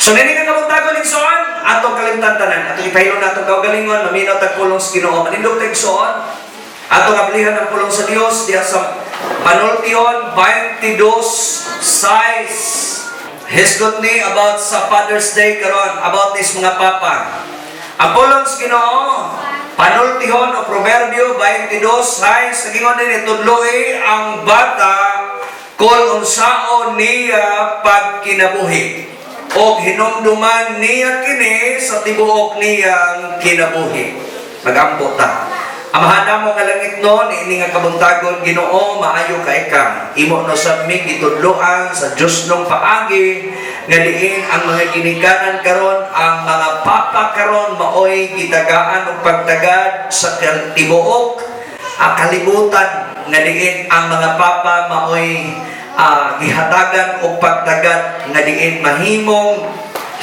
So nini nga kabuntagon, igsoon, atong kalimtan tanan, atong ipahilom natong kaugalingon, maminaw tag pulong sa Ginoo. Manindog ta, igsoon. Atong ablihan ang pulong sa Dios diha sa Panultihon 22:6. Hisgot ni about sa Father's Day karon, about this mga papa. Ang pulong sa Ginoo, Panultihon o Proverbio 22:6, nagingon din, "Tudloi ang bata kung unsaon niya pagkinabuhi, og hinumduman niya kini sa tibuok niyang kinabuhi." Magampo ta. Amahan namo nga langitnon, ini nga kabuntagon, Ginoo, maayo kay ka. Imo no sa aming gitudloan sa Dios nung paagi nga diin ang mga ginikanan karon, ang mga papa karon maoy gitagaan og pagtagad sa tibuok ang kalibutan, nga diin ang mga papa maoy gihatagan og pagtagad nga diin mahimong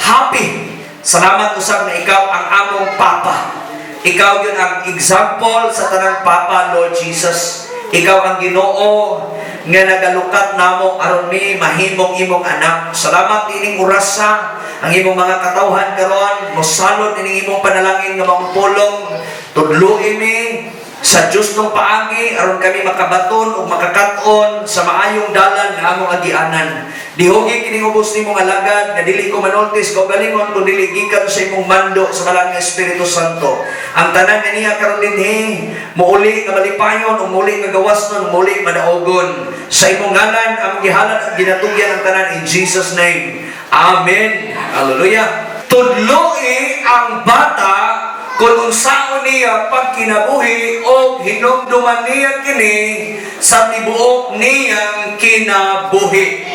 happy. Salamat usab nga ikaw ang among papa. Ikaw yun ang example sa tanang papa, Lord Jesus. Ikaw ang Ginoo nga nagalukat namo aron mi mahimong imong anak. Salamat ining orasa ang imong mga katawhan karon mosalod ining imong panalangin nga maong pulong. Tudloi mi sa Dios nung paagi aron kami makabaton ug makakat-on sa maayong dalan nga among agianan. Dihugi kining ubos nimong alagad nga dili ko manultis kaugalingon kun dili gikan sa imong mando sa balaan nga Espiritu Santo. Ang tanan nga niya karon dinhi muuli nga malipayon, ug muli nga gawasnon, muli madaogon. Sa imong ngalan among gihalad at ginatugyan ang tanan, in Jesus' name. Amen. Hallelujah. "Tudloi ang bata kung unsaon niya pagkinabuhi, og hinumduman niya kini sa tibuok niyang kinabuhi."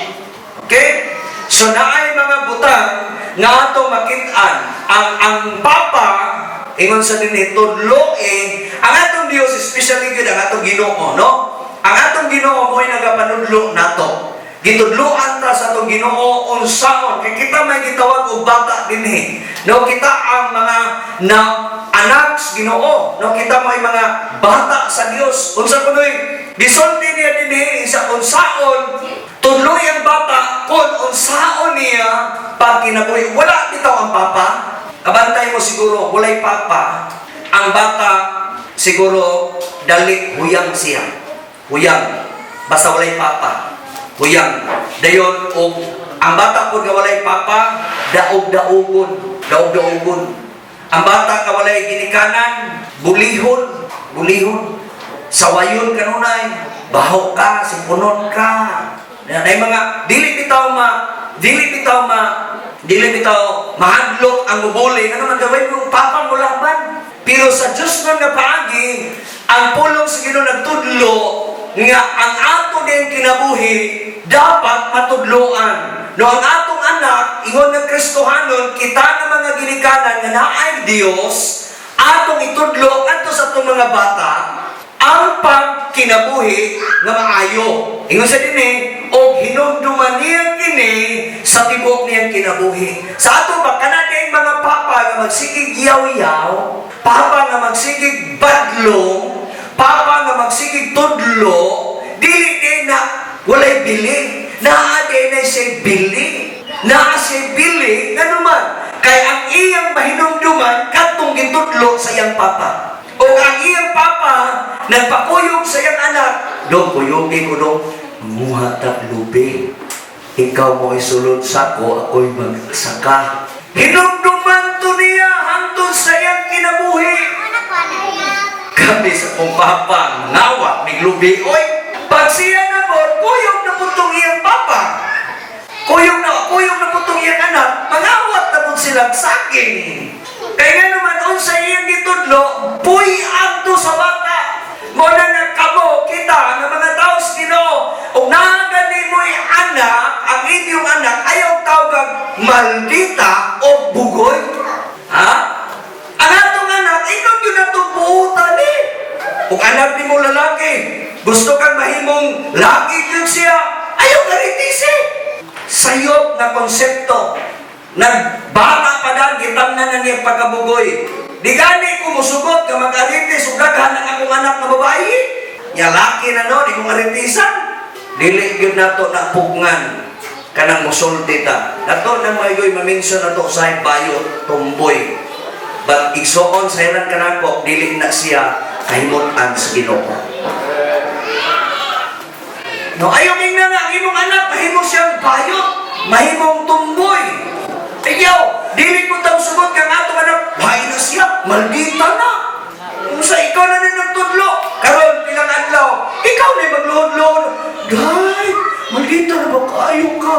Okay? So naay mga butang nga ato makit-an. Ang papa, ingon sa dinhi, tudloi ang atong Dios, especially gyud ang atong Ginoo, no? Ang atong Ginoo mo'y nagapanudlo nato. Gitudloan ta sa atong Ginoo unsaon kay kita may gitawag og bata dinhi. No, kita ang mga na anak sa Ginoo, no, kita may mga bata sa Dios. Unsa kunoy gisulti niya dinhi sa unsaon tudloy ang bata kung unsaon niya pagkinabuhi? Wala bitaw ang papa. Kabantay mo siguro, walay papa. Ang bata siguro dali huyang siya. Huyang. Basta walay papa. Huyang. Dayon og ang bata pud nga walay papa, daog-daogon, daog-daogon. Ang bata nga walay ginikanan, bulihon, bulihon. Sawayon kanunay, baho ka, sipunon ka. Na mga dili bitaw mahadlok ang mubuli ngano man gawin mo papa mo laban. Pero sa Dios nun nga paagi, ang pulong sa Ginoo nagtudlo nga ang ato din kinabuhi dapat matudloan. No, ang atong anak, ingon ng Kristohanon, kita nga mga ginikanan nga naay Dios, atong itudlo adto sa atong mga bata ang pagkinabuhi nga maayo. Ingon sa dinhi, og hinumduman niya kini sa tibuok niyang kinabuhi. Sa ato ba, kana mga papa nga magsigig yaw-yaw, papa nga magsigig badlong, papa nga magsigig tudlo, dili din na walay bili. Naa din na siya bili. Naa siya bili, nga naman, kay ang iyang mahinumduman, katong gitudlo sa iyang papa. O ang iyang papa, nagpakuyog sa iyang anak, "Dong, kuyugi ko, dong, manguha ta lubi. Ikaw mo isulod sa ko, ako'y magsaka." Hinumduman to niya hangtod sa iyang kinabuhi. Kami sa kong papa, ngawat, miglubi. Oy, pag siya na po, kuyog na po itong iyang papa. Kuyog na po itong iyang anak, mangawat na po silang saging. Kaya nga naman, unsa iyang gitudlo, puy-an to sa bata. Mo na nga kamo, kita, nga mga tao sa Ginoo, ug naagani mo'y anak, ang inyong anak, ayaw tawag maldita o bugoy. Ha? Ang atong anak, ikaw yun atong buutan eh. Kung anak ni mo lalaki, gusto kang mahimong laki yun siya, ayaw garitisi. Sayop na konsepto. Nagbata pa dan, gitamnan na niya pagkabugoy. Di gani ko musugot ka mag-aritis ug daghan ang akong anak na babae. Nya laki na, no, di ko aritisan. Dili gyud nato na pugngan. Kanang musulti ta. Nato nang maygoy ma-mention nato sa bayot, tomboy. But igsoon sa ilan kanako, dili na siya kahimutan sa Ginoo. No, ayaw ning na ang imong anak mahimo siyang bayot, mahimong tomboy. Ayaw, dili mo tang sugot kang atong anak, lain na siya, maldita na. Kung sa ikaw na rin nagtudlo, karon pilang adlaw, ikaw na magluhod-luhod. "Day, maldita na ba kaayo ka?"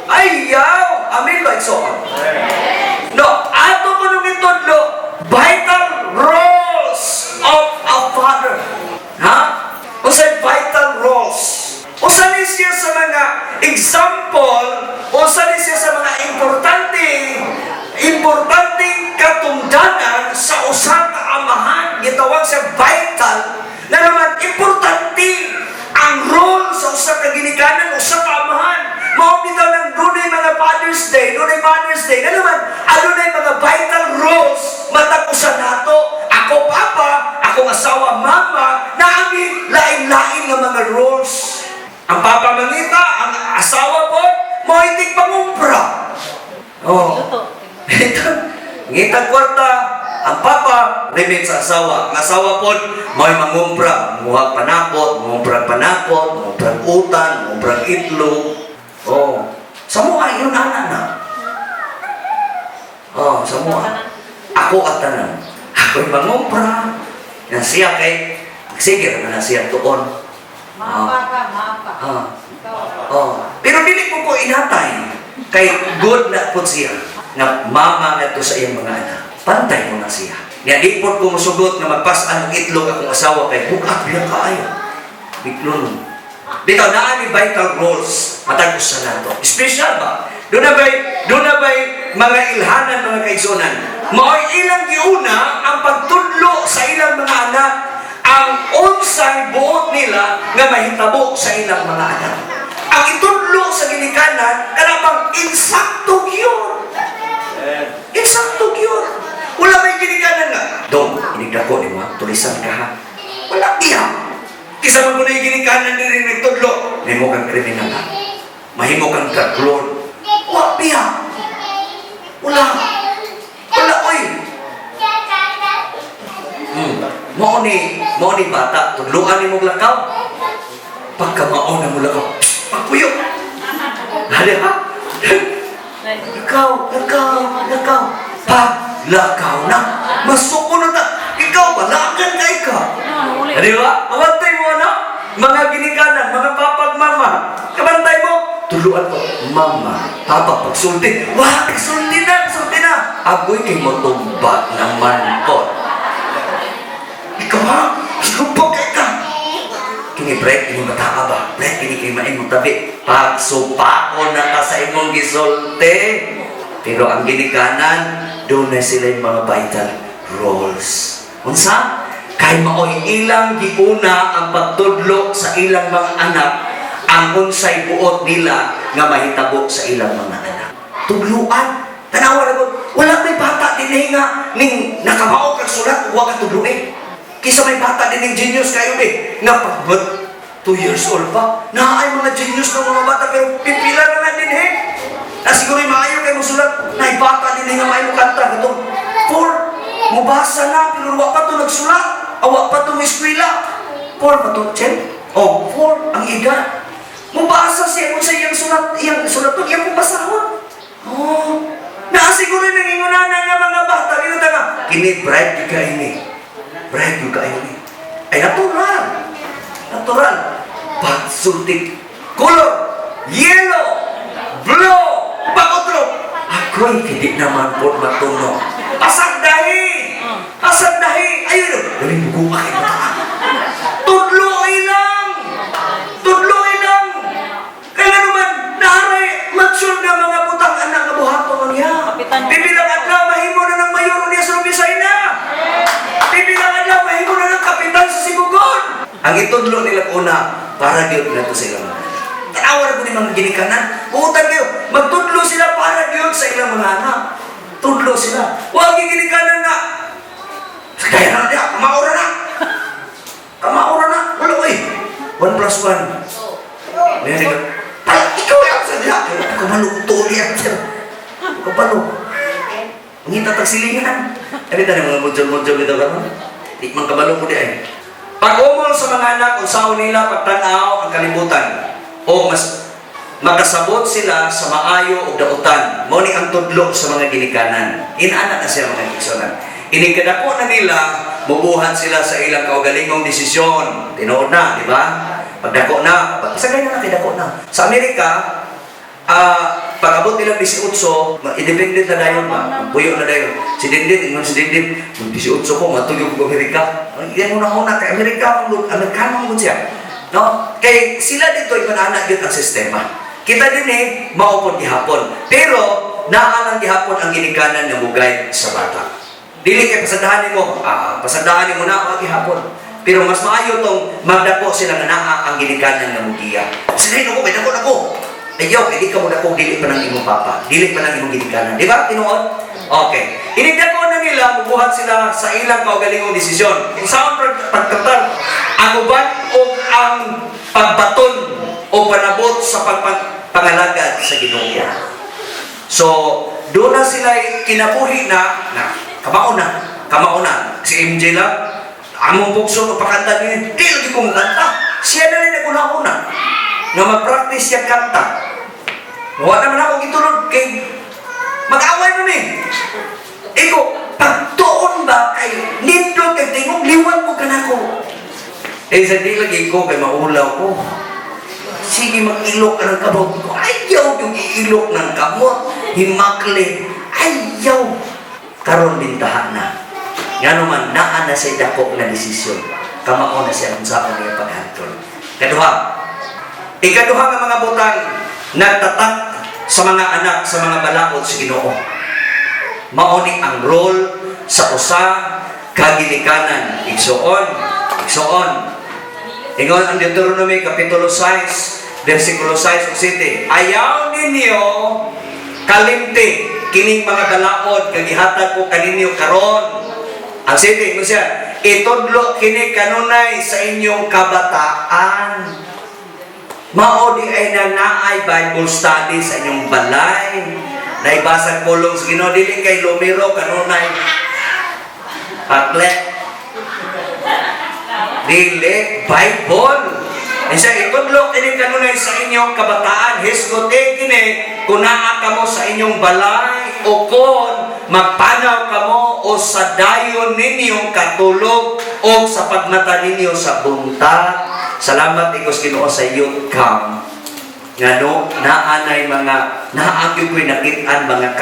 Ayaw! Amen ba, igsoon? No, ato ko nung itudlo, vital roles of a father. Ha? Unsay vital roles? Usa ni siya sa mga example, usa ni siya sa mga importanteng katungdanan sa usa ka amahan. Gitawag siya vital na naman importante ang role sa usa ka ginikanan, usa ka amahan. Mao bitaw nang dunay mga Father's Day, dunay Mother's Day, nga naman adunay mga vital roles matag usa nato. Ako papa, akong asawa mama, naami lain-lain nga mga roles. Ang papa mangita, ang asawa po, mo itig pangumpra. Oh. Luto. Ngita kwarta, ang papa remit sa asawa. Ang asawa po, mo'y mangumpra. Muhag panakot, mangumpra panakot, mangumpra utan, mangumpra itlog. Oh. Sa mua, yun ana na. Oh, sa mua. Ako at tanan. Ako'y mangumpra. Yan siya kay, sige naman na siya tuon. Mapa ka, mapa. Ah. Ikaw. Oh. Pero dili ko ko inatay. Kay good na po siya. Nga mama nga to sa iyang mga anak. Pantay ko na siya. Nga di po ko musugot nga magpas-an og itlog akong asawa kay bugat biya kaayo. Biklon. Bitaw naa ni vital roles matag usa nato. Special ba? Doon na ba'y mga ilhanan, mga kaigsunan? Mao'y ilang giuna ang pagtudlo sa ilang mga anak ang unsay buot nila nga mahitabo sa ilang mga anak. Ang itudlo sa ginikanan kanang insakto gyud. Insakto gyud. Wala may ginikanan nga, "Dong, inigdako nimo ha, tulisan ka ha." Wala iya. Kisa man ko na yung ginikanan diri nagtudlo, mahimo kang kriminal ha. Mahimo kang drug lord. Wa biya. Wala. Wala oy. Mao ni bata, tudluan nimo lakaw. Pagka mao na mo lakaw, pagpuyo. Hali ha? Lakaw, lakaw, lakaw. Paglakaw na. Masuko na ta. Ikaw ba? Lakan ka ikaw. Di ba? Kabantay mo ano? Mga ginikanan, mga papag mama. Kabantay mo. Tuluan ko, mama, papa, pagsulti. Wah, sulti na, sulti na. Agoy kay mo tumba naman po. Ikaw ha? Lupok kay ka. Kini break, kini bata ba? Break, kini kay main mo tabi. Pagsupako na ka sa imong gisulti. Pero ang ginikanan, doon na sila yung mga vital roles. Unsa? Kay maoy ilang giuna ang pagtudlo sa ilang mga anak ang unsay buot nila nga mahitabo sa ilang mga anak. Tudluan. Tanawa na ko, wala may bata din nga ning nakamao kag sulat ug wa ka tudloi. Kisa may bata din ning genius kayo eh, nga pag 2 years old pa, naay mga genius ng mga bata pero pipila na nga din eh. Na siguro maayo kay mo sulat, na bata din nga maayo kanta katong 4, mubasa na pero wa pa to nagsulat, awa pa to eskwela. 4 pa to, Chen? Oh, 4 ang edad. Mubasa siya kung sa iyang sulat to, iyang basahon. Oh, naa siguro nangingunana nga mga bata kini nga kini bright gyud kaayo ni. Bright gyud kaayo ni. Ay natural. Natural. Pagsulti color yellow, blue, pag-otro. Ako'y hindi naman po matuno. Pasagdahi! Pasagdahi! Ayun! Dali bugo ka kay bata. Tudlo ilang! Tudlo ilang! Kaya naman, naaray, mature na mga butang anak nga buhaton niya. Kapitan. Pipilang adlaw, mahimo na ng mayor niya sa Rubisaina. Pipilang adlaw, mahimo na ng kapitan sa Sibugon. Ang itudlo nila una, para gyud na to sa ilang mga anak. Tanawa na po ni mga ginikanan. Buutan kayo, magtudlo sila para gyud sa ilang mga anak. Tudlo sila. Huwag yung ginikanan na, kaya na niya, kamaura na. Kamaura na. Wala ko eh. 1 plus 1. Very good. Ay, ikaw yan sa diha. Kabalo ko tuo diha, sir. Kabalo. Ngita tag silingan. Ay, tani mga module-module dito karon. Di man kabalo ko di ay. Pag-umol sa mga anak, unsaon nila pagtan-aw ang kalibutan o mas makasabot sila sa maayo o dautan. Mao ni ang tudlo sa mga ginikanan. Inaana na siya, mga igsuonan. Inig kadako na nila, mubuhat sila sa ilang kaugalingong desisyon. Tinuod na, di ba? Pagdako na, sa ganyan na kay dako na. Sa Amerika, pag abot nilang 18, independent na dayon ba? Puyo na dayon. Si Dindin, ingon si Dindin, "Kung 18 ko, matuyog ko Amerika." Yan mo na una, kay Amerika, Amerikano mo siya. No? Kay sila dito, ingon ana gyud ang sistema. Kita din eh, mao pod gihapon. Pero, naa lang gihapon ang ginikanan nga mo-guide sa bata. Dili kay pasadahan nimo, pasadahan nimo na wa gihapon. Pero mas maayo tong magdako sila nga naa ang ginikanan nga mugiya. Sila ko kay dako na ko. Ayaw, kay di ka mo dako, dili pa ng imong papa, dili pa ng imong ginikanan. Di ba? Tinuod? Okay. Inigdako na nila, mubuhat sila sa ilang kaugalingong desisyon. Unsaon pagtratar ang uban o ang pagbaton o panabot sa pangalagad sa Ginoo. So, doon na sila kinabuhi na, na kamao na, kamao na. Si MJ lang, among bugso o pakanta niya, di lagi kong kanta. Siya na rin naguna-una nga mag-practice siya kanta. Wala naman ako gitulod kay mag-away mo ni. Iko, pagtuon ba kay nindot kay tingog liwan mo kanako. Eh sa di lagi ko kay maulaw ko. Sige, mag-ilok ka ng kamot ko. Ayaw yung iilok ng kamot. Himakle. Ayaw. Karon bintahan na. Nga naman, naa na sa dako nga desisyon. Kamao na siya kung saan niya paghantol. Kaduha. Ikaduha nga mga butang nagtatak sa mga anak sa mga balaod sa Ginoo. Mao ni ang role sa usa ka ginikanan. Igsuon, igsuon. Ingon ang Deuteronomy kapitulo 6, versikulo 6 ug 7. "Ayaw ninyo kalimti kining mga balaod kag gihatag ko kaninyo karon." Ang 7, ingon siya, "Itudlo kini kanunay sa inyong kabataan." Mao di ay na naay Bible study sa inyong balay. Naibasag pulong sa Ginoo, dili kay lumiro kanunay. Aklet. Dili Bible. Isa itudlo kini kanunay sa inyong kabataan. Hisgote kini kung naa kamo sa inyong balay o kon magpanaw kamo o sa dayon ninyong katulog o sa pagmata ninyo sa buntag. Salamat ikos Ginoo sa youth camp. Ngano naanay mga naagyo ko'y nakit-an mga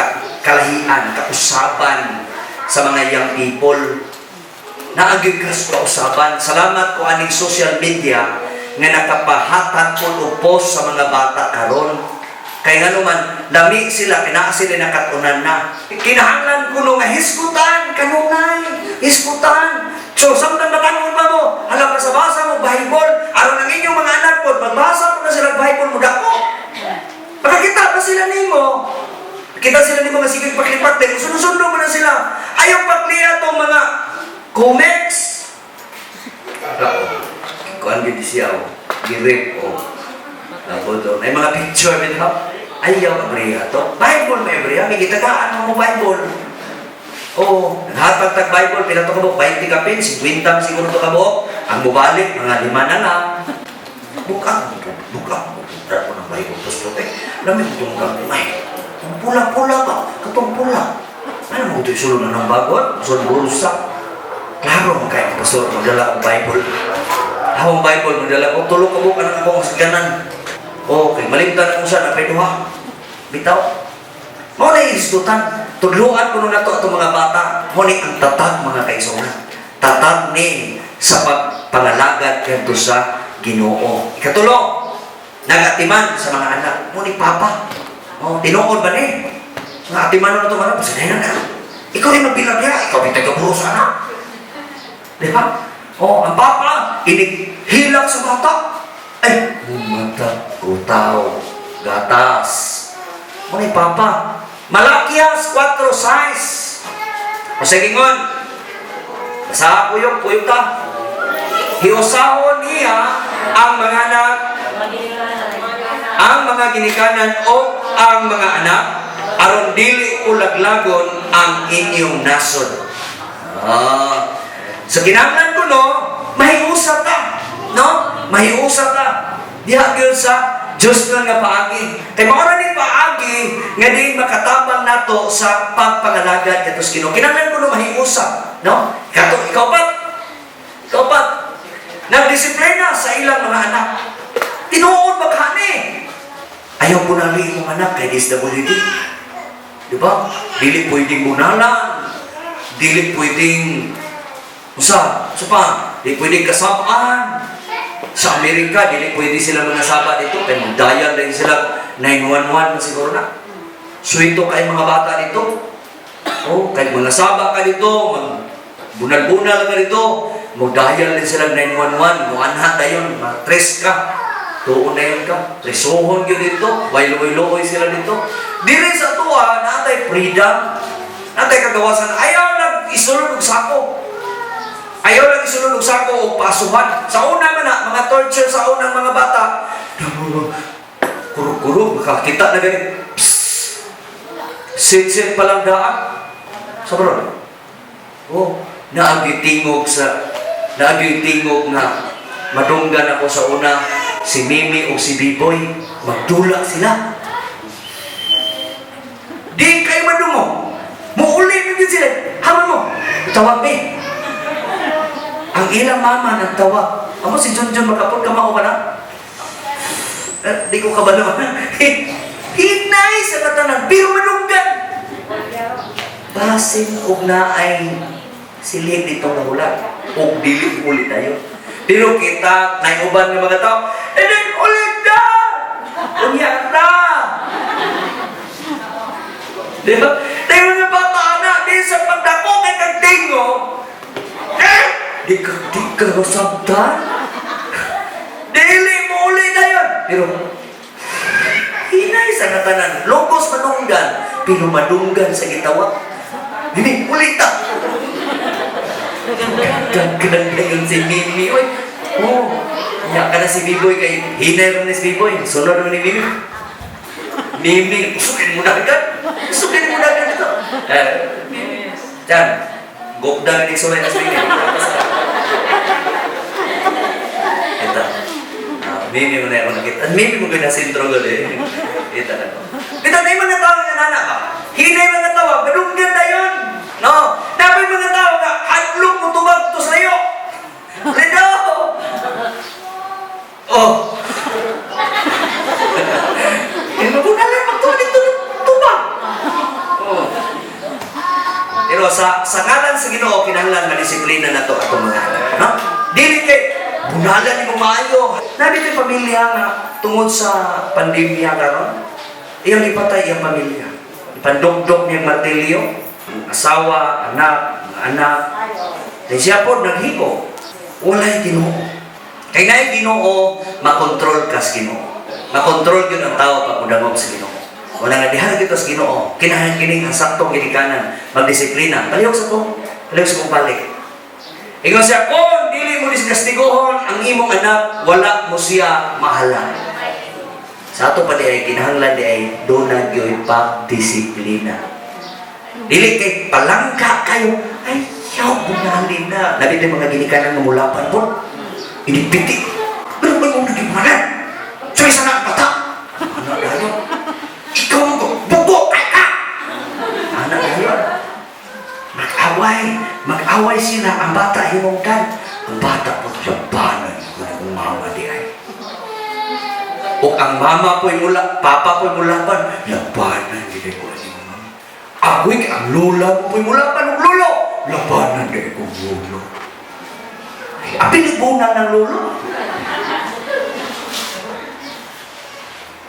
kalahian, kausaban sa mga young people. Naagyo ka sa kausaban. Salamat ko aning social media nga nakapahatag po og post sa mga bata karon. Kay ngano man, lami sila, kay naa sila nakatunan na. Kinahanglan kuno nga hisgutan, kanunay, hisgutan. So, samtang batan-on pa mo, hala basa-basa mo Bible, aron ang inyong mga anak po, magbasa po na sila Bible mo dako. Makakita pa sila nimo. Kita sila nimo nga sige paklipat din, sunod-sunod mo na sila. Ayaw pakliya tong mga comics. Kuan gid siya oh. Girip oh. Tapos doon, ay mga picture bitaw. Ayaw abriha to. Bible may abriha, may gitagaan mo Bible. Oo, naghatag tag Bible, pila to kabuok? 20 kapin, 50 man siguro to kabuok. Ang mubalik, mga lima na lang. Buka, buka, buka ko ng Bible. Tapos puti, lamig itong kamay. Ang pula-pula ba? Katong pula. Ano mo ito isulod na ng bago? Sulod bulsa. Klaro mo kaya, pastor, magdala akong Bible. Akong Bible, magdala ko. Tulo ka buok ang akong ganan. Okay, malimtan ko sa napay duha. Bitaw. Mao na isdutan. Tudluan ko na to atong mga bata. Mao ni ang tatag, mga kaigsuonan. Tatag ni sa pagpangalagad kadto sa Ginoo. Ikatulo, nagatiman sa mga anak. Mao ni papa. Oh, tinuod ba ni? Nga atiman na ito mga anak, na. Ikaw rin magbilang niya, ikaw rin taga sa anak. Di ba? Oh, ang papa, inihilak sa bata. Ay, mata, utaw, gatas. Mao ni papa. Malakias 4:6. O sige ngon. Basa puyok, puyok ta. "Hiusahon niya ang mga anak, ang mga mga ginikanan o ang mga anak aron dili ko laglagon ang inyong nasod. Ah. So kinahanglan ko, no, mahiusa ta, no? Mahiusa ta. Diha gyud sa Diyos nga paagi. Kay mao ra ni paagi nga di makatabang nato sa pagpangalagad kadto sa Ginoo. Kinahanglan ko, no, mahiusa, no? Kato ikaw pa. Ikaw pa. Nagdisiplina sa ilang mga anak. Tinuod ba kani? Ayaw ko na imong anak kay DSWD. Di ba? Dili pwedeng munalan. Dili pwedeng usa, usa pa, di pwedeng kasabaan. Sa Amerika, dili pwede sila mga saba dito kay mag-dial din sila 911 siguro na. Suwito kay mga bata dito. Oh, kay mga saba ka dito, mag bunal-bunal ka dito, mag-dial din sila 911, muanha dayon, matres ka. Tuon na yun ka. Presohon yun dito. Wayloy-loy sila dito. Diri sa tuwa, natay freedom. Natay kagawasan. Ayaw lang isulod og sako. Ayaw lang isulod og sako o pasuhan. Sa una man na, mga torture sa unang mga bata. Kuro-kuro, makakita na ganit. Psst! Sit-sit pa lang daan. Sa bro. Oh, naagi tingog nga madunggan ako sa una si Mimi o si Biboy, magdula sila. Di kayo madungo. Muuli mo yun sila. Hamon mo. Tawag mi. Ang ilang mama nagtawag. Amo si John John makapod kamao ka na. Eh, di ko kabalo. Hinay sa katanan, pero madunggan. Basin og naay silid ditong nahulat. Og dili uli tayo. Pero kita, naiuban ng mga tao, and then ulit na! Unya na! Di ba? Dahil mga bata na, di sa pagdako kay kag tingo, eh, di ka masabtan. Dili mo uli na yun. Pero, hinay sa katanan, logos madunggan, pero madunggan sa gitawa. Mimi, uli ta! Gaganda yun si Mimi. Oy, oh, nya ka na si Biboy kay hinay rin ni si Biboy. Sunod rin ni Mimi. Mimi, usukin mo na agad. Usukin mo na agad ito. Eh, Diyan, gupda ni sulay na si Mimi. Ito. Ah, Mimi mo na ako nakita. Mimi mo gana sentro gali. Ito na. Ito na yung mga tao nga nana ba? Hinay mga tao, madunggan na yun. No? Napay mga tao nga, hadlok mo tubag to sa iyo. Lido! Oh. Eh, mabunalan magtuwa dito tubag. Oh. Pero sa ngalan sa Ginoo, kinahanglan madisiplina na to atong mga anak, no? Dili kay bunalan nimo maayo. Nabi yung pamilya nga tungod sa pandemya karon, iyang ipatay iyang pamilya. Ipandugdog niyang martilyo, asawa, anak, mga anak. Kay siya po naghigo. Walay Ginoo. Kay naay Ginoo, makontrol ka sa Ginoo. Makontrol yun ang tao pag mudangop sa Ginoo. Wala nga diha kita sa Ginoo. Kinahanglan kining ang saktong ginikanan, magdisiplina. Palihog sa kong balik. Ingon siya, kung dili mo diskastiguhon ang imong anak, wala mo siya mahalan. Sa ato pa di ay kinahanglan di ay duna gyoy pagdisiplina. Dili kay palangka kayo, ay yaw bunalin na. Labi yung mga ginikanan nga mulapan po. Inipiti. Pero may mong naging? So isa na ang bata. Anak dayon. Ikaw mo, bugo kay ka! Anak dayon. Mag-away. Mag-away sila. Ang bata hinungdan. Ang bata po, labanan ko na kung mama di ay. O ang mama po'y mula, papa po'y mulapan, labanan di ko ni mama. Agoy, ang lola mo po'y mulapan, og lolo, labanan di ko lolo. Ay, apil bunan ng lolo.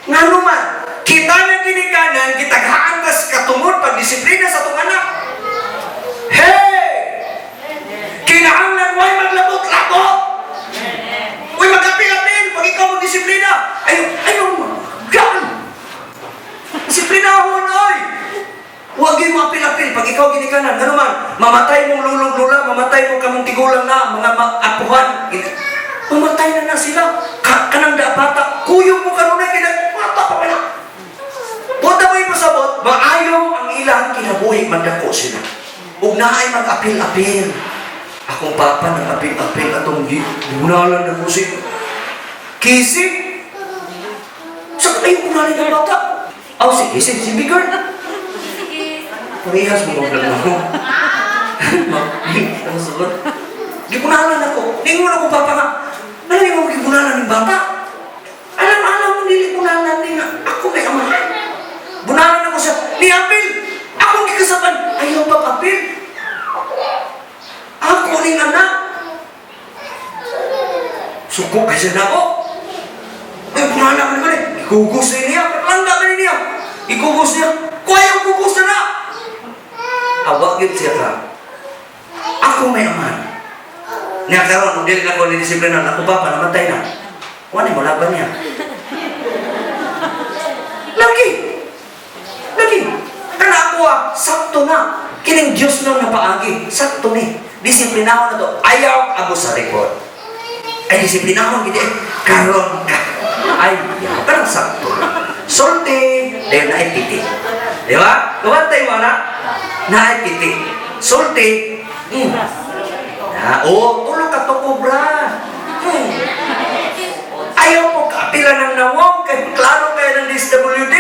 Ngano man, kita na ginikanan, kitaghaan kas katungod pagdisiplina sa atong anak. Hey! Kinahanglan way maglabot-labot. Uy, magapil-apil pag ikaw magdisiplina. Ayaw, ayaw mo. Gan! Disiplinahon, oy! Huwag yung apil-apil pag ikaw ginikanan. Ano man, mamatay mong lulong lula, mamatay mo kamong tigulang na, mga apuhan. Mamatay na na sila. Kanang da bata, kuyog mo kanunay, kaya bata pa pala. magdako sila. Ug naay mag-apil-apil. Akong papa nang apil-apil atong gibunalan na ko si Kisi. Sa kayo bunalan ng bata? Aw, si Kisi, si Bigger. Parehas mo mag mo. Ang sagot. Gibunalan ako. Ningon ako papa nga. Ano yung gibunalan ng bata? Alam-alam mo dili bunalan ni nga. Ako may amahan. Bunalan ako siya. Ni apil. Akong gikasaban. Ayaw pa apil. Ako ning anak. Suko kasi na ako. Ay, bunalan ka naman eh. Igugos na niya. Patlangga ka niya. Igugos niya. Kuya, gugos na na. Awa gyud siya ka. Ako may amahan. Niya karon, kung dili na ko ni-disiplina, ako papa, namatay na. Wala mo laban niya. Lagi! Lagi! Kana ako ah, sakto na. Kining Diyos nang napaagi. Sakto ni. Disiplinahon na to. Ayaw abo sa record. Ay, disiplinahon gid eh. Karon ka. Ay, yaw. Parang sakto na. Sulti, dahil na piti. Di ba? Kumantay mo na? Na piti. Sulti. Na, oh, tulo ka to kobra. Ayaw mo kaapila ng nawong kay klaro kayo ng DSWD.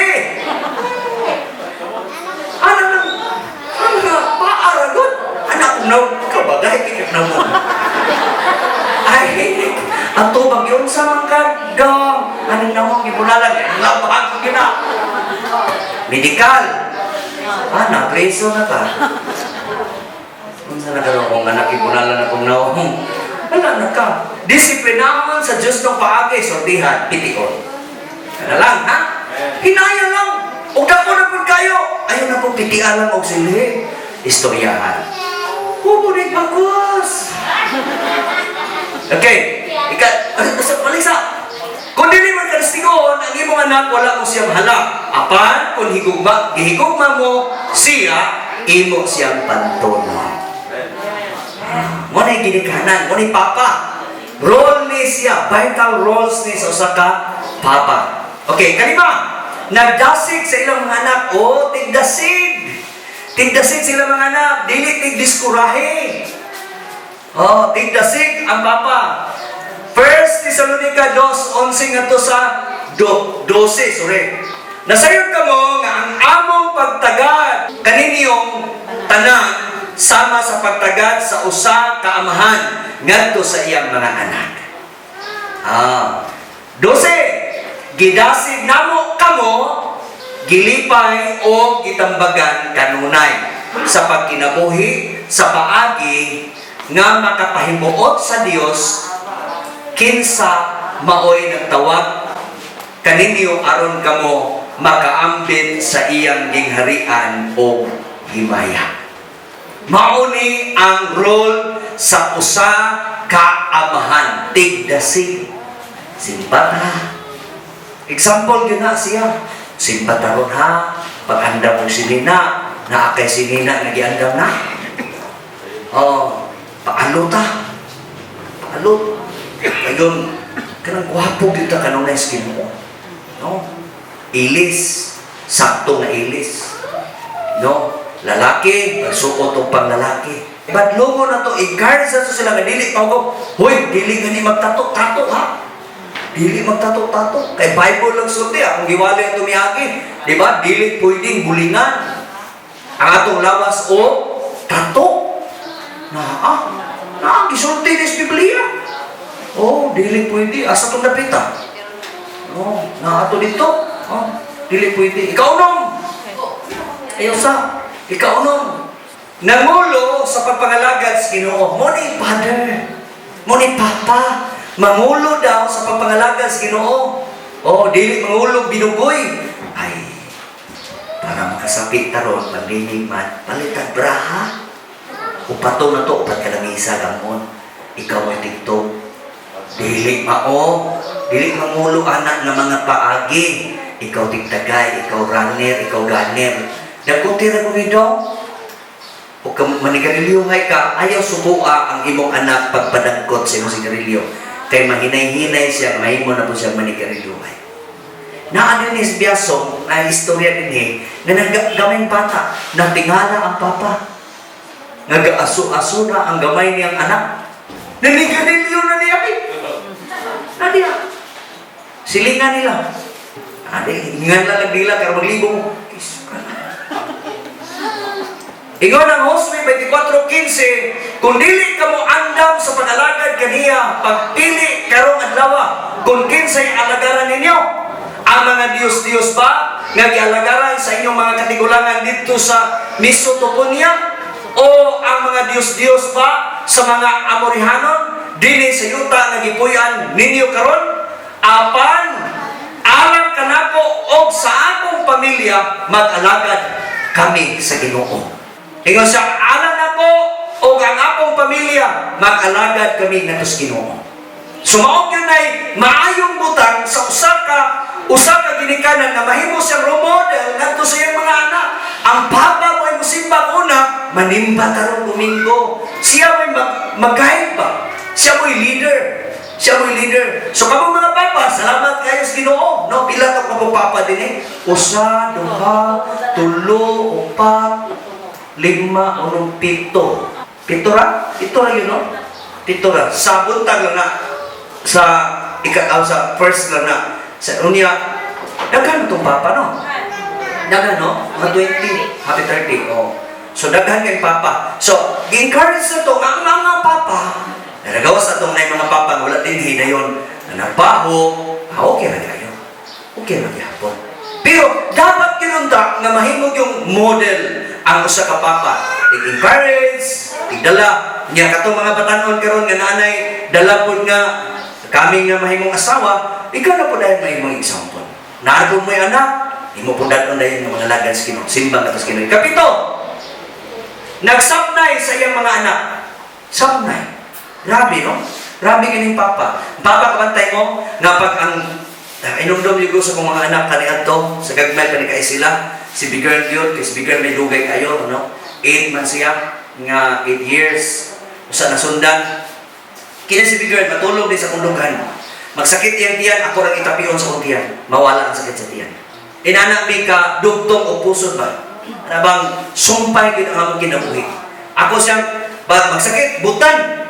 Ano nang ano na paaragon? Anak ko nawong kabagay kay nawong. Ay, ang tubag yun sa mga dong. Anong nawong gibunalan? Labag ko gina. Medikal. Ah, napreso na ka. Unsa na karon kung anak ibunalan akong nawong? Wala na ka. Disiplinahon sa Diyos ng paagi, sortihan, pition. Kana lang, ha? Hinaya lang. Ug dako na pud kayo. Ayaw na pong pitian lang og silhi. Istoryahan. Hubo ni pagos. Okay. Ika, sa palisa. Kung dili man kalistigon, ang imong anak wala mo siyang halak. Apan kung higugma, gihigugma mo siya, imo siyang pantono. Mo na ginikanan, mo ni papa. Role ni siya, vital roles ni sa usa ka papa. Okay, kalima. Nagdasig sa ilang mga anak, oh, tigdasig. Tigdasig sila mga anak, dili tigdiskurahe. Oh, tigdasig ang papa. First Thessalonica 2:11 ngadto sa 12, sorry. Nasayod kamo nga ang among pagtagad kaninyong tanan sama sa pagtagad sa usa ka amahan ngadto sa iyang mga anak. Ah, 12. Gidasig namo kamo, gilipay o gitambagan kanunay sa pagkinabuhi sa paagi nga makapahimuot sa Dios kinsa maoy nagtawag kaninyo aron kamo makaambit sa iyang gingharian o himaya. Mauni ang role sa usa ka amahan, tigdasig. Simpata. Example yun na siya. Simpata ron ha. Pag-andam mo sinina, naa kay sinina, nagiandam na. Oh, paalo ta. Paalo. Ayun, kanang gwapo gyud ta kanunay sa Ginoo. No? Ilis, sakto nga ilis. No? Lalaki, magsuot og panglalaki. Badlongo na to, encourage na to sila nga dili pa ko. Hoy, dili gani magtato-tato ha. Dili magtato-tato. Kay Bible lang sulti, akong giwali ang tumiagi. Di ba? Dili pwedeng bulingan ang atong lawas o tato. Naa. Naa, gisulti ni sa Biblia. Oh, dili pwede. Asa itong napita? Oh, naa to dito. Oh, dili pwede. Ikaw nung. Ayaw sa. Ikaw nung. Nangulo sa pagpangalagad sa Ginoo. Mo ni father. Mo ni papa. Mangulo daw sa pagpangalagad sa Ginoo. Oh, dili mangulo binugoy. Ay, para makasapit taron pandinig man, palitag braha. Upato na to, upat kalamisa gamon. Ikaw ay TikTok. Dili mao, dili mangulo anak ng mga paagi. Ikaw tigtagay, ikaw runner, ikaw gunner. Dagko tira ko nito. O kung manigarilyo ka, ayaw subua ang imong anak pagpadagkot sa imong sigarilyo. Kay mahinay-hinay siya, mahimo na po siya manigarilyo. Naa din is Biasong, na istorya din eh, na naggamay bata, natingala ang papa. Nag-aso-aso na ang gamay niyang anak. Naniganilyo na niya eh. Na diya. Silingan nila. Ade, ingan lang nila kaya magligo mo. Kiss ka na. Ingon ang Josue 24:15, "Kung dili ka mo andam sa pag-alagad kaniya, pagpili karong adlaw kung kinsay alagaran ninyo. Ang mga Diyos-Diyos ba nga gialagaran sa inyong mga katigulangan dito sa Mesopotamia o ang mga Diyos-Diyos ba sa mga Amorihanon dinhi sa yuta nga gipuy-an ninyo karon? Apan alang kanako og sa akong pamilya, mag-alagad kami sa Ginoo." Ingon siya, alang nako og ang akong pamilya, mag-alagad kami ngadto sa Ginoo. So mao gyud ay maayong butang sa usa ka ginikanan nga mahimo siyang role model ngadto sa iyang mga anak. Ang papa mo ay musimba una, manimba karong Domingo. Siya mo'y mag-guide ba? Siya mo'y leader. Siya mo'y leader. So kamo mga papa, salamat kayo sa Ginoo. No, pila ka kamo papa din eh? Usa, duha, tulo, upat, lima, unom, pito. Pito ra? Pito ra yun, no? Pito ra. Sa buntag lang na, sa ika, sa first lang na, sa unya, daghan itong papa, no? Daghan, no? Mga 20, happy 30, oh. So, daghan kay papa. So, gi-encourage na to, nga ang mga papa, nagawas na itong na mga papa, nga wala din hidayon, na nagbaho, ah, okay ra kayo. Okay ra gyapon. Pero, dapat kinunta nga mahimog yung model ang usa ka papa. I-encourage, igdala, niya katong mga batanon karon nga nanay, dala pod nga kami nga mahimong asawa, ikaw na po dahil mahimong example. Naa po mo'y anak, imo po dadon dahil nga mga lagan sa Ginoo, simba nga sa Ginoo. Kapito, nagsapnay sa iyang mga anak. Sapnay. Grabe, no? Grabe kining papa. Papa, kabantay mo, nga pag ang inumdum yung sa kong mga anak kaniadto, sa gagmay pa ni kay sila, si big girl yun, kay si big girl may dugay kayo, no? 8 man siya, nga 8 years, usa na sundan. Kini si big girl, matulog din sa kundughan. Magsakit iyang tiyan, ako rang itapion sa kong tiyan. Mawala ang sakit sa tiyan. Inana mi ka dugtong o pusod ba? Ana bang sumpay gid ang among kinabuhi. Ako siyang ba magsakit, butan.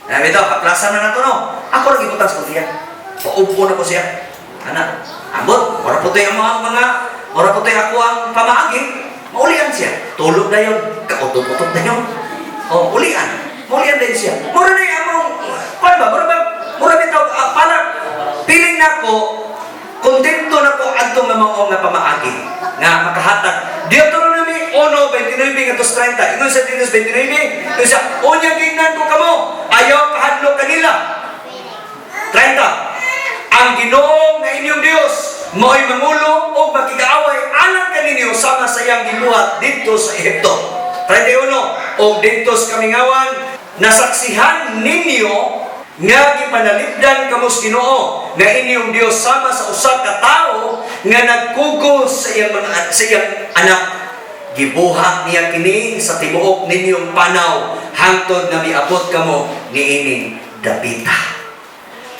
Sabi ito, kaplasan na nato no. Ako lang ibutang sa kong tiyan. Paupo na ko siya. Ana, ambot, ora po ang mga, ora po ako ang pamaagi, maulian siya. Tulog na yun, kautot-utot na yun. O, ulian. Maulian din siya. Mura na yung among, kuan ba, mura ba, mura bitaw, para, piling nako, kontento na ko adtong nga mao nga pamaagi nga makahatag. Deuteronomy 1:29 ngadto 30. Ingon sa Dios 29, ingon siya, "Unya gingnan ko kamo, ayaw kahadlok kanila." 30. "Ang Ginoo nga inyong Dios mao'y mangulo o makigaaway alang kaninyo sama sa iyang gibuhat didto sa Ehipto." 31. "Og didto sa kamingawan nasaksihan ninyo nga gipanalipdan kamo sa Ginoo nga inyong Dios sama sa usa ka tawo nga nagkugos sa iyang anak. Gibuhat niya kini sa tibuok ninyong panaw hangtod nga miabot kamo niining dapita."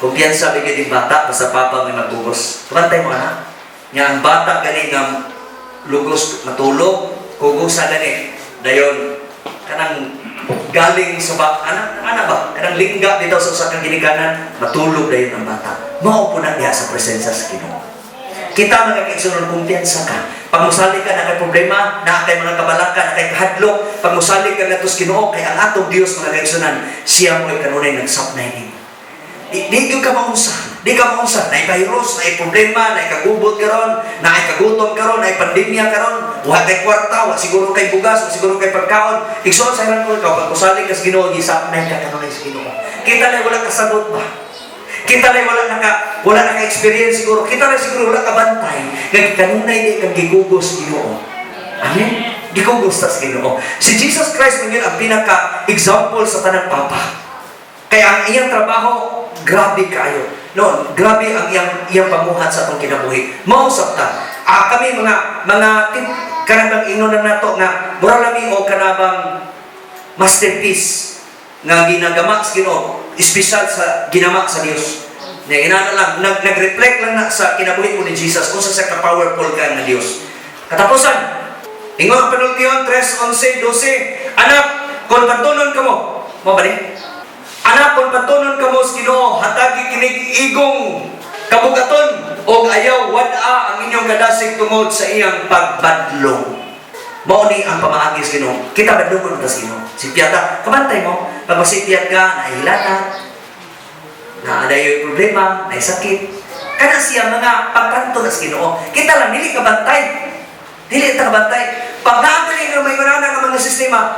Kumpiyansa bigyan din bata basta papa may magugos. Kabantay mo anak. Nga ang bata gani nga lugos matulog, kugusa gani. Dayon kanang galing sa ba ana ana ba kanang lingga dito sa usa ka ginikanan, matulog dayon ang bata. Mao po na diha sa presensya sa Ginoo. Kita mga kaigsuonan, kumpiyansa ka. Pag musalig ka na kay problema, na kay mga kabalaka, na kay kahadlok, pag musalig ka ngadto sa Ginoo, kay ang atong Dios, mga kaigsuonan, siya mo ay kanunay nagsapnay nimo. Di gyud ka maunsa. Di ka maunsa. Naay virus, naay problema, naay kagubot karon, naay kagutom karon, naay pandemya karon, wa kay kwarta, wa siguro kay bugas, wa siguro kay pagkaon. Igsoon sa ilang ko ikaw pag musalig ka sa Ginoo, gisapnay ka kanunay sa Ginoo. Kita na wala kasabot ba? Kita na wala naka experience siguro. Kita na siguro wala ka bantay. Nga kanunay di kang gigugos Ginoo. Amen. Gigugos ta sa Ginoo. Si Jesus Christ man yun ang pinaka example sa tanang papa. Kaya ang iyang trabaho, grabe kayo. No, grabe ang iyang pamuhat sa atong kinabuhi. Mausap ta. Ah, kami mga kanabang ingnon lang nato nga mura lami o kanabang masterpiece nga ginagama sa Ginoo, espesyal sa ginama sa Dios. Nya inana lang, nag-reflect lang na sa kinabuhi mo ni Jesus kung sa ka-powerful ka nga Dios. Katapusan, ingon ang panultihon 3:11, 12, "Anak, kung pantunon kamo," mo ba ni? "Anak, kung pantunon kamo sa Ginoo, hatagi kinig igong kabugaton og ayaw wad-a ang inyong kadasig tungod sa iyang pagbadlong." Mao ni ang pamaagi sa Ginoo. Kita badlongon ta sa Ginoo. Sipyata, kabantay mo, pag masipyat ka, nahilata, na yung problema, na sakit. Kana siya mga pagkanto na sa Ginoo. Kita lang dili ka bantay. Dili ta kabantay. Pag naagali nga may nga mga sistema,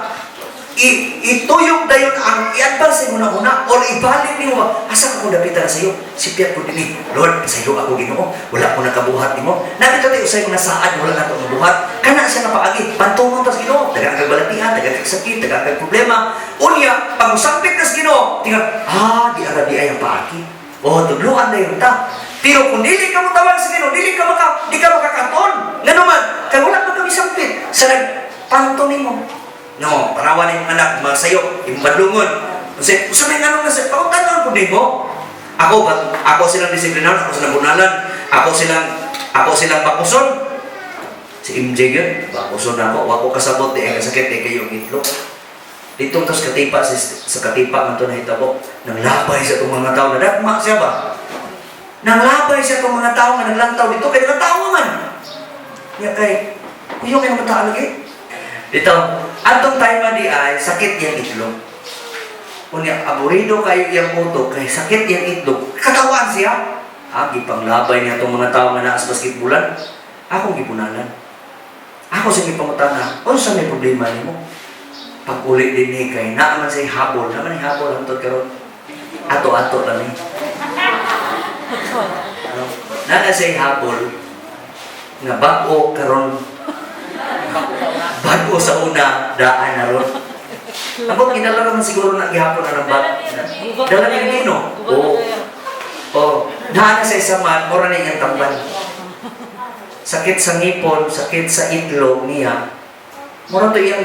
ituyok dayon ang i-advance mo na una or ibalik nimo ba, asa ko dapitan sa iyo, sipyat ko dinhi, Lord, sa iyo ako, Ginoo, wala ko nakabuhat nimo. Nakita tayo usay mga saad wala nato mabuhat. Kana siya nga paagi, pantungon ta sa Ginoo, daghang kag balatian, daghang kag sakit, daghang kag problema. Unya pag mosampit ka sa Ginoo, tingnan, ah, di ara di ay ang paagi. Oh, tudluan na yun ta. Pero kung dili ka mo tawag sa Ginoo, dili ka maka di ka makakaton. Ngano man kay wala pa kami sampit sa nagpanto nimo. No, tanawa ni anak, masayo, imong badlungon. Kasi, usa may nganong nasa, pangutanon ko nimo. Ako ba, ako silang disiplinan, ako silang bunalan, ako silang bakuson. Si MJ yun, bakuson na ako, wako kasabot di ay kasakit di kayo ang itlog. Dito tos Katipa, sa Katipa man to nahitabo, nang labay sa itong mga tao, nadagma siya ba? Nang labay siya itong mga tao nga naglantaw dito, kay nakatawa man. Ya kay, kuyo kayo mga lagi. Dito, atong time di ay sakit yang itlog. Unya, aburido kayo iyang utok, kay sakit yang itlog. Katawaan siya. Ah, gipanglabay niya itong mga tao nga naa sa basketballan. Akong gipunalan. Ako sa gipangutana, unsa may problema nimo? Pag uli din ni kay naa man say habol, naa man habol hangtod karon. Ato-ato lang ni. Ano? Naa say habol nga bag-o karon, bag-o sa una, daan na ron. Ambot gidala naman siguro na gihapon na ng bag. Dala ni Nino. Oo. Oh, naa na sa isa man, mura na iyang tamban. Sakit sa ngipon, sakit sa itlog niya. Mura to iyang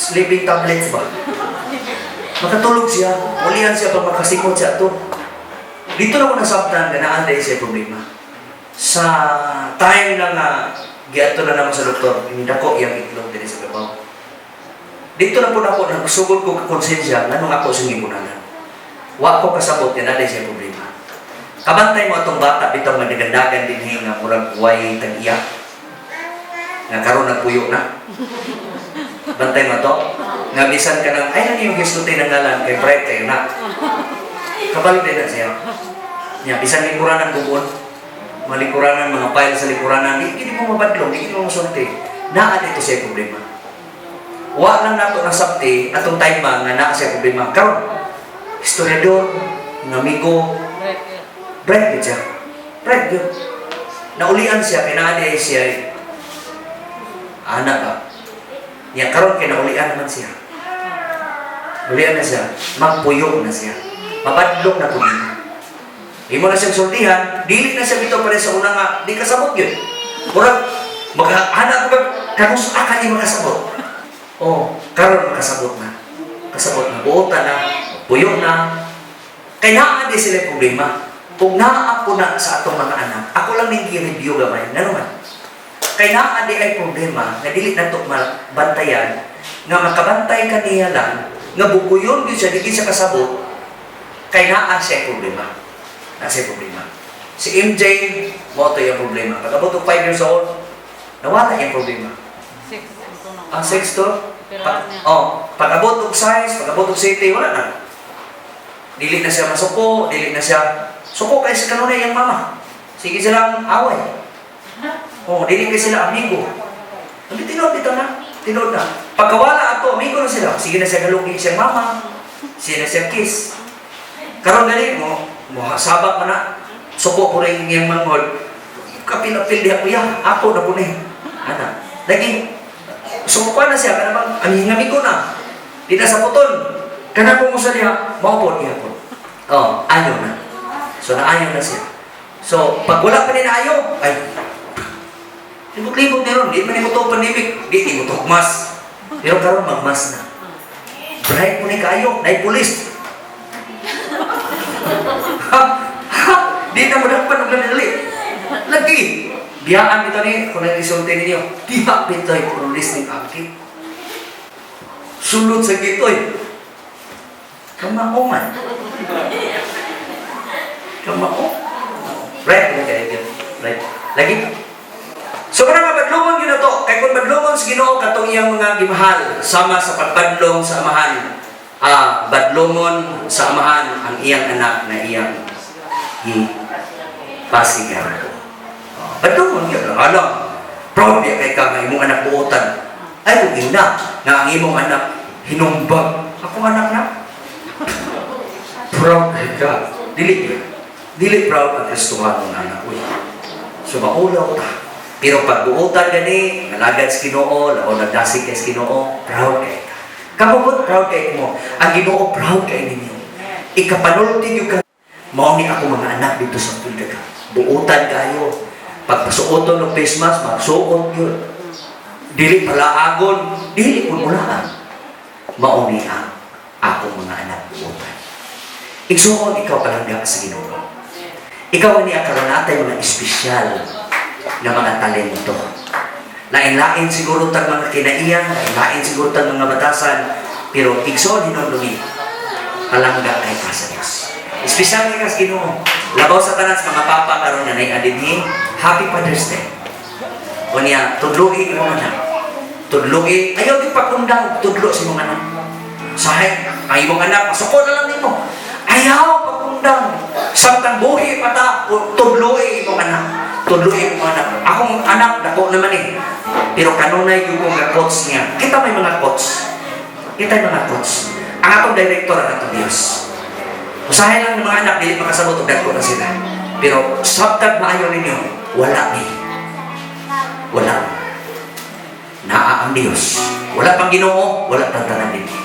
sleeping tablets ba? Makatulog siya, ulihan siya pag makasikot siya to. Dito na ko nasabtan nga naa diay siya problema. Sa time na nga giadto na naman sa doktor, dako iyang itlog dinhi sa kabaw. Dito na po na ako nagsugod ko konsensya nganong ako siyang gipunanan. Wa ko kasabot nga naa siya problema. Kabantay mo atong bata bitong nga dagandagan dinhi nga murag way tag-iya. Nga karon nagpuyo na. Bantay mo to. Nga bisan ka nang ay nang iyong gisulti ng ngalan kay bright kayo na. Kabalo din na siya. Nya bisan lingkuranan bubuon. Malikuranan mga file sa lingkuranan, di gid mo mabadlong, di gid mo masulti. Naa dito siya problema. Wa lang nato nasabti atong time ba nga naa siya problema. Karon historiador, ng amigo, bright gid siya. Bright gyud. Naulian siya kay naa diay siya anak ba. Nya karon kay naulian naman siya. Ulian na siya, magpuyo na siya. Mabadlong na pud niya. Imo na siyang sultihan, dili na siya bitaw pare sa una nga di kasabot yun. Murag maghanap ko kanus ka ni makasabot. Oh, karon makasabot na. Kasabot na, buotan na, puyo na. Kay naa di sila problema. Kung naa po na sa atong mga anak, ako lang ning gi-review gamay, ngano man. Kay naa di ay problema nga dili nato mabantayan, nga makabantay kaniya lang, nga buguyon gyud siya, di gyud siya kasabot, kay naa siya problema. Naa siya problema. Si MJ, mo to yung problema. Pag abot og 5 years old, nawala yung problema. Six. Ito na. Ang 6 to, Pero niya. Oh, pag abot og size, pag abot og city, wala na. Dili na siya masuko, dili na siya suko kay sa kanunay iyang mama. Sige silang away. Oh, dili kay sila amigo. Hindi tinuod bitaw na. Tinuod na. Pagkawala ato, amigo na sila. Sige na siya galugi siyang mama. Sige na siya kiss. Karon gani mo, mo sabak man na. Suko ko rin iyang manghod. Kapil-apil diha kuya, ako na po ni. Ana. Lagi sumukuan na siya kana bang aming amigo na. Di na sa puton. Kana po mo sa diha, mao po niya po. Oh, ayaw na. So naayaw na siya. So, pag wala pa ni naayo, ay, libot-libot na ron, di man mo to pandemic, di mo to mas. Pero karon magmas na. Bright mo ni kayo, nay pulis. na madakpan og dali. Lagi. Biyaan bitaw ni kung nag-isulti ninyo. Diha bitaw pulis ning aki. Sulod sa gitoy. Kamao man. Kamao. Right, okay, right. Lagi. So kana nga badlungon gyud to, kay kung badlungon sa Ginoo katong iyang mga gimahal sama sa pagbadlong sa amahan, badlungon sa amahan ang iyang anak na iyang gipasigarbo. Oh, badlungon gyud alam. Proud di kay ka nga imong anak buotan. Ay kung ina nga ang imong anak hinumbag. Akong anak na. Proud kay ka. Dili gyud. Dili proud ang Kristohano nga anak. Uy. So maulaw ta. Pero pag buotan gani, nalagad sa Ginoo, lao nagdasig kay sa Ginoo, proud kay ka. Kamubot proud kay mo. Ang Ginoo proud kay ninyo. Ikapanulti gyud ka. Mao ni ako mga anak dito sa Pilgaga. Buotan kayo. Pagpasuoton og face mask, magsuot gyud. Dili palaagon, dili pud mulaan. Mao ni ang akong mga anak buotan. Igsuon, ikaw palangga sa Ginoo. Ikaw ni karon natay mga espesyal na mga talento. Lain-lain siguro tag mga kinaiyan, lain-lain siguro tag mga batasan, pero igsoon, hinumdumi, palangga kay ka sa Diyos. Espesyal kay ka sa Ginoo. Labaw sa tanan sa mga papa karon nga nay dinhi, Happy Father's Day. Unya, tudloi imong anak. Tudloi, ayaw di pagkundang, tudlo sa imong anak. Sahay, ang imong anak, masuko na lang nimo. Ayaw pagkundang. Samtang buhi pa ta, tudloi imong anak. Tudloi imong anak. Akong anak, dako naman eh. Pero kanunay yung kong coach niya. Kita may mga coach. Kita may mga coach. Ang atong director ang atong Diyos. Usahay lang ng mga anak, dili makasabot og dagko na sila. Pero sabtag maayo ninyo, wala ni. Wala. Naa ang Diyos. Wala pang Ginoo, wala pang tanan ninyo.